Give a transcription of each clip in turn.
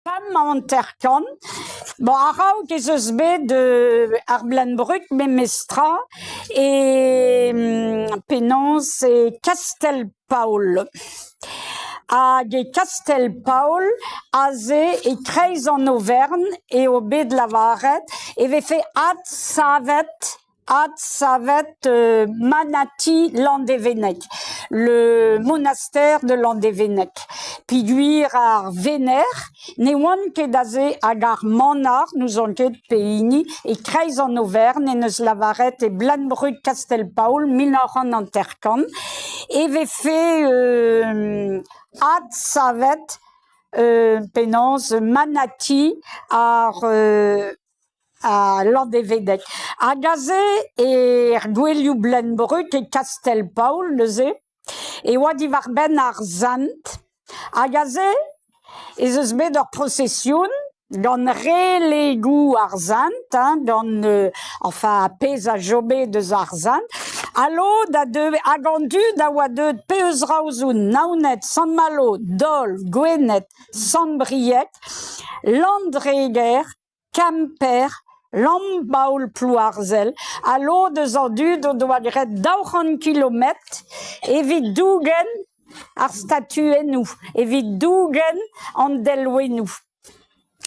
50. Bon, a-raok ez eus bet ar Bleun-Brug memestra e penaos e Kastell-Paol. Hag e Kastell-Paol aze e-kreiz an Overn eo bet lavaret e vefe adsavet adsavet manati Landevenneg, le monastère de Landevenneg. Peogwir ar venec'h ne oant ket aze hag ar manac'h n'ouzon ket pehini e-kreiz an Overn en deus lavaret e Bleun-Brug Kastell-Paol 1950 e vefe adsavet penaos manati ar ha Landevenneg. Hag aze er gouelioù Bleun-Brug e Kastell-Paol neuze e oa diwar-benn ar sent hag aze ez eus bet ur prosesion gant relegoù ar sent hein, gant enfin ar pezh a chome deus ar sent ha lod a deue hag an dud a oa deuet pe eus Raozoun, Naoned, Sant-Malo, Dol, Gwened, Sant-Brieg, Landreger, Kemper, Lambaol-Plouarzel ha lod eus an dud o doa graet 200 kilometr evit dougen ar statuennoù, evit dougen an delwennoù.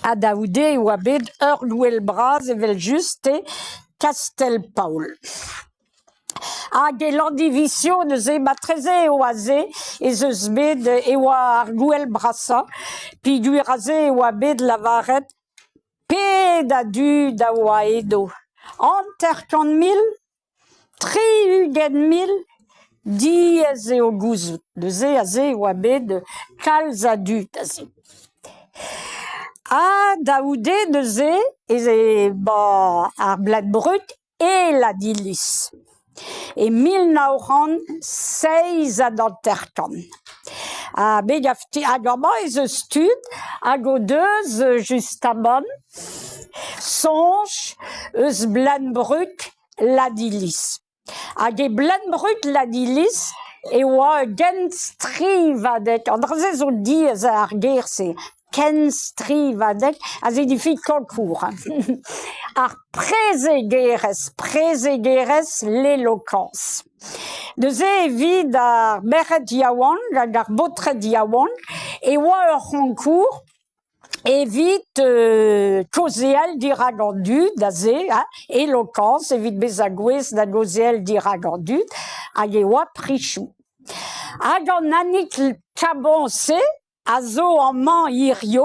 Ha da c'houde e oa bet ur gouel bras evel-just e Kastell-Paol. Hag e Landivizio neuze marteze eo aze ez eus bet e oa ar gouel brasañ peogwir aze e oa bet lavaret pet a dud a oa edo 50 mil, 60 mil, diaes eo gouzout neuze aze e oa bet kalz a dud aze. Ha da c'houde neuze ez eo 'ba ar Bleun-Brug e Ladiliz e 1957. Ha me 'gav hag amañ ez eus tud hag o deus justamant soñj eus Bleun-Brug Ladiliz. Hag e Bleun-Brug Ladiliz e oa ur genstrivadeg, an dra-se zo diaes ar ger-se. Kenstrivadeg a signifie concours. Ar prezegerezh, prezegerezh l'éloquence. Neuze evit ar merc'hed yaouank hag ar baotred yaouank e oa ur c'honkour evit kaozeal dirak an dud aze, hein, éloquence evit bezañ gouest da gaozeal dirak an dud hag e oa prichoù. Hag an Annick Cabon-se a zo amañ hiziv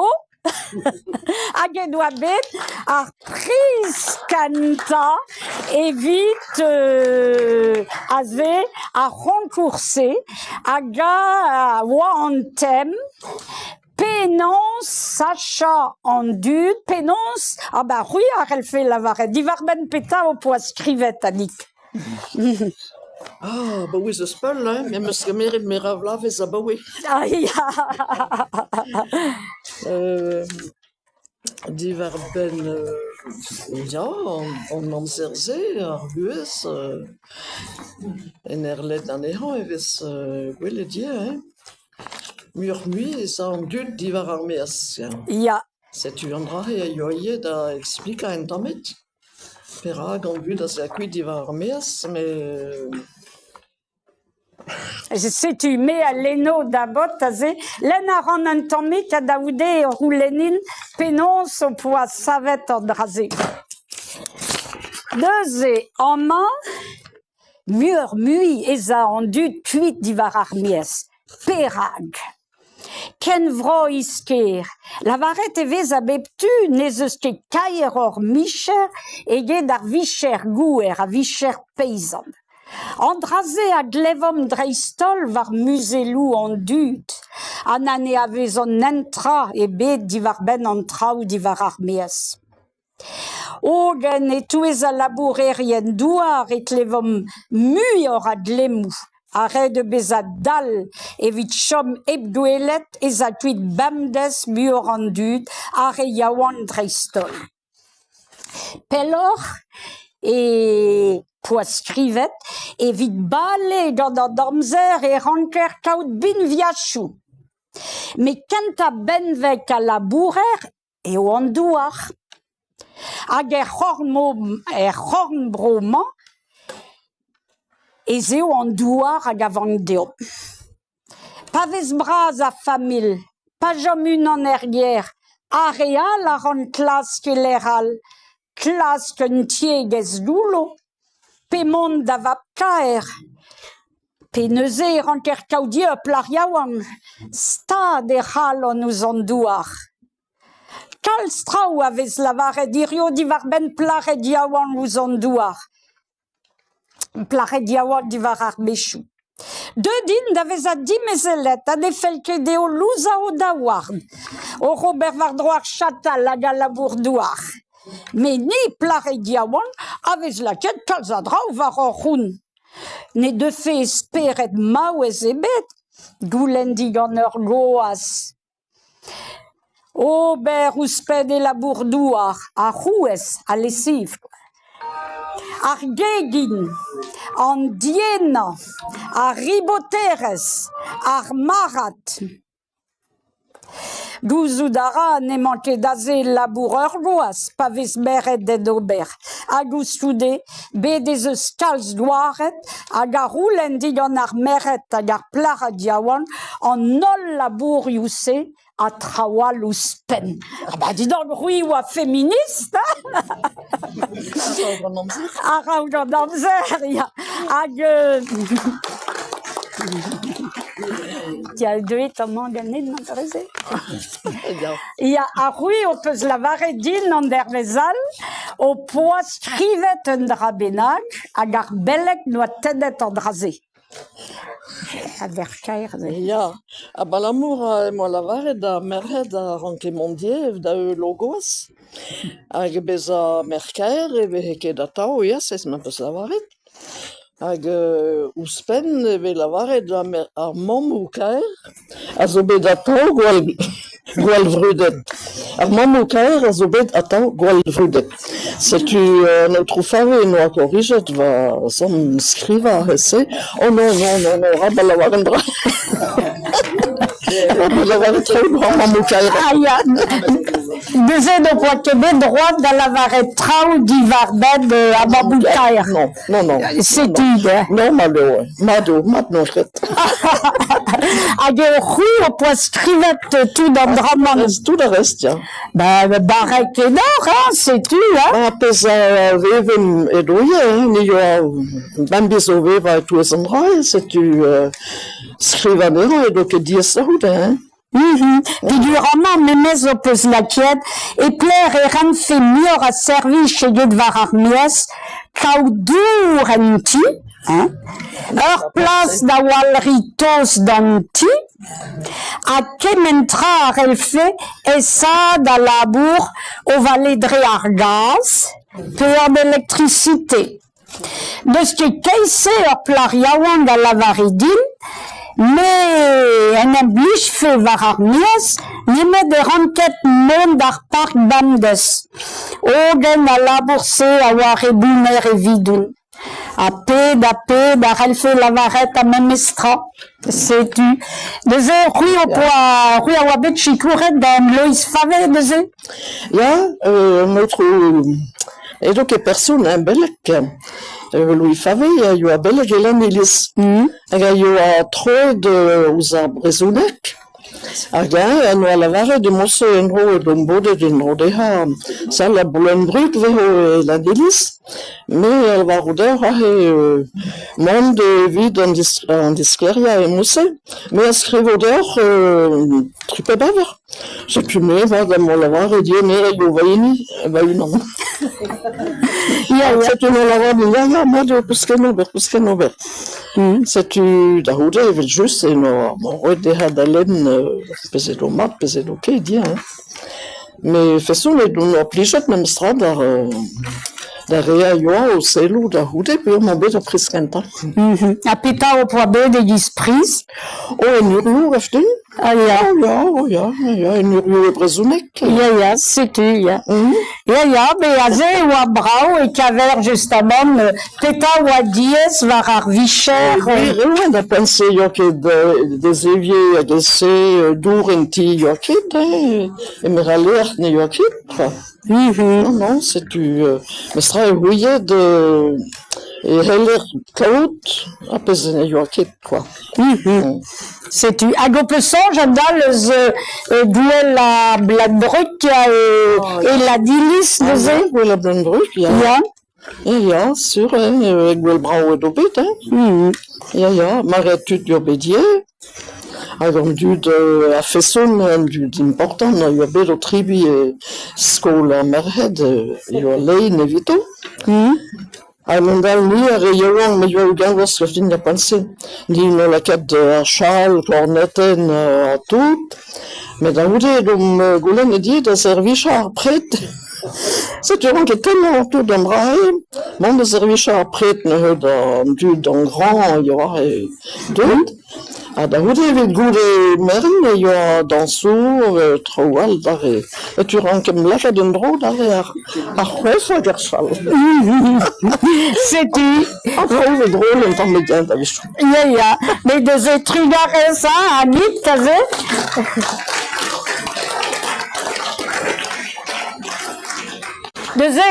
hag en doa bet ar priz kentañ evit aze ar c'hoñkour-se hag a oa an tem penaos sachañ an dud, penaos ah ben c'hwi a c'hellfe lavaret diwar-benn petra ho poa skrivet Annick. Ah, abaoe 'z eus pell hein, me 'm eus kemeret meur a vloavezh abaoe. Ah ya Diwar-benn ya, an amzer-se, ar vuhez, en erled anezhañ e vez gwelet ivez hein. Muioc'h-mui ez a an dud diwar ar maez ya. Ya. Setu an dra-se a yoa ivez da eksplikañ un tammig. Perak an dud az a kuit diwar ar maez met Setu me a lenno da baotr aze. Lenn a ran un tammig ha da c'houde e c'houlennin penaos ho poa savet an dra-se. Neuze amañ muioc'h-mui ez a an dud kuit diwar ar maez. Perak ? Kenvroiz ker, lavaret e vez a bep tu n'ez eus ket kaeroc'h micher eget ar vicher gouer, ar vicher peizant. An dra-se a glevomp dreist-holl war muzelloù an dud ha na ne anavezont netra ebet diwar-benn an traoù diwar ar maez. Hogen e-touez al labourerien-douar e klevomp muioc'h a glemmoù ha ret eo bezañ dall evit chom hep gwelet ez a kuit bemdez muioc'h an dud, ar re yaouank dreist-holl. Pelloc'h e poa skrivet evit bale gant an amzer e ranker kaout binviachoù. Met kentañ benveg al labourer eo an douar. Hag er c'horn-bro-mañ ez eo an douar hag a vank deomp. Pa vez bras ar familh, pa chom unan er gêr, ar re all a rank klask e lec'h all, klask un tiegezh goullo pe mont da vab-kaer. Pe neuze e ranker kaout ivez ur plac'h yaouank, stad he c'halon ouzh an douar. Kalz traoù a vez lavaret hiziv diwar-benn plac'hed yaouank ouzh an douar. Plac'hed yaouank diwar ar mechoù. Deuet int da vezañ dimezelled ha ne fell ket dezho louzañ o daouarn oc'h ober war-dro ar chatal hag al labour-douar. Met ni, plac'hed yaouank, a vez lakaet kalz a draoù war hor c'hont. Ne deufe spered maouez ebet goulenn digant ur gwaz. Ober ouzhpenn e labour-douar, ar c'hrouez, al lesiv, ar gegin, an diennañ, ar riboterezh, ar marc'had. Gouzout a ra n'emañ ket aze labour ur gwaz pa vez merc'hed d'en ober hag koulskoude bet ez eus kalz douaret hag a c'houlenn digant ar merc'hed hag ar plac'hed yaouank an holl labourioù-se ha traoù all ouzhpenn. Ah bah dis donc, c'hwi oa feminist hein? A-raok an amzer. A-raok an amzer, ya. Hag Tiens, deuet amañ ganin marteze. Ya. Ya, ha c'hwi ho peus lavaret din an dervezh all ho poa skrivet un dra bennak hag ar beleg 'noa tennet an dra-se. A-verkaer se. Ya, abalamour em boa lavaret d'ar merc'hed a ranke mont di da heul o gwaz. Hag bezañ merc'h-kaer e veze ket atav, ya, se 'm eus lavaret. Hag ouzhpenn e vez lavaret ar mammoù-kaer a zo bet atav gwall gwall vrudet. Ar mammoù-kaer a zo bet atav gwall vrudet. Setu an aotrou Favé en doa korijet va zamm skrivañ aze. Oh non, non, non, non, arabat lavaret un dra. Arabat lavaret traoù war mammoù-kaer. Ah ya, neuze n'ho poa ket bet droad da lavaret traoù diwar-benn ar mammoù-kaer. Non, non, non. Setu, eh. Non, mat eo, mat eo, mat n'on ket. Hag eo c'hwi ho poa skrivet tout an dra-mañ? Tout ar rest, ya. Ba, barrek enor, hein, setu, hein. Ar pezh a vevemp edo ivez, hein, ni yoa bemdez o vevañ e-touez an dra, setu skrivañ anezhañ edo ket diaes da c'houde, hein. Peogwir amañ memes ho peus lakaet e pelec'h e rankfe muioc'h a servij eget war ar maez kaout dour en ti, hein, ur plas da walc'hiñ tost d'an ti ha kement tra a c'hellfe aesaat al labour o vale dre ar gaz pe an elektrisite. N'eus ket keit-se ur plac'h yaouank a lavare din me en em blijfe war ar maez nemet e ranked mont d'ar park bemdez. Hogen al labour-se a oa re bounner evidon. Ha pet ha pet a c'hellfe lavaret ar memes tra. Setu. Neuze c'hwi ho poa c'hwi a oa bet sikouret gant Loeiz Favet neuze? Ya, an aotrou edo ket person hein, beleg. Louis Favet a yoa beleg e Lanniliz hag a yoa troet ouzh ar brezhoneg. Hag eñ en doa lavaret emañ-se en-dro edomp bodet en-dro dezhañ sal ar Bleun-Brug 'vezo e Lanniliz. Me a lavaro deoc'h aze mont evit an disklêriañ emañ-se. Me a skrivo deoc'h tri pe bevar. Setu me avat am boa lavaret ivez me eo va hini va-unan. Ya, ya. Setu me lavaret ya, ya, mat eo peus ken ober, peus ken ober. Setu da c'houde evel-just eno roet dezhañ da lenn pezh edo mat, pezh edo ket ya. Met feson edon oa plijet memestra d'ar d'ar re a yoa o sellout da c'houde peogwir emañ bet ar priz kentañ. Ha petra ho poa bet e-giz priz? Oh, en urloù, 'gav din. Ah ya. Oh ya, oh ya, ya, en ur e brezhoneg. Ya, ya, setu, ya. Ya, ya, met aze e oa brav e-keñver justamant petra oa diaes war ar vicher. Gwir eo, da poent-se 'yoa ket dezevier hag e-se dour en ti 'yoa ket, hein, e-mer al lec'h ne yoa ket kwa. Non, non, setu mestra e ouied e c'heller kaout ar pezh ne yoa ket kwa. Setu, hag ho peus soñj a-dal eus gouel ar Bleun-Brug e Ladiliz neuze? Gouel ar Bleun-Brug, ya. Ya. Ya, ya, sur eo, gwell brav edo bet, hein. Ya, ya, maread tud eo bet ivez. Hag an dud a-feson, an dud important a yoa bet o tribiñ e skol ar merc'hed, e oa lein evito. Ha mont-all ni ar re yaouank me yoa ugent vloaz 'zo din da poent-se. Ni 'noa lakaet ar chal, kornetenn ha tout. Met da c'houde edomp goulennet ivez da servijañ ar pred. Setu 'oan ket tennañ tout an dra-se. Mont da servijañ ar pred neuze d'an dud an grañ a yoa deuet. Ha da c'houde evit goude merenn e yoa dañsoù, traoù all adarre. Setu 'rankemp lakaat en-dro adarre ar c'hoef hag ar chal. Setu. An traoù 'vez drol un tamm met a-wechoù. Ya, ya. Met neuze trugarez hein, Annick aze. Neuze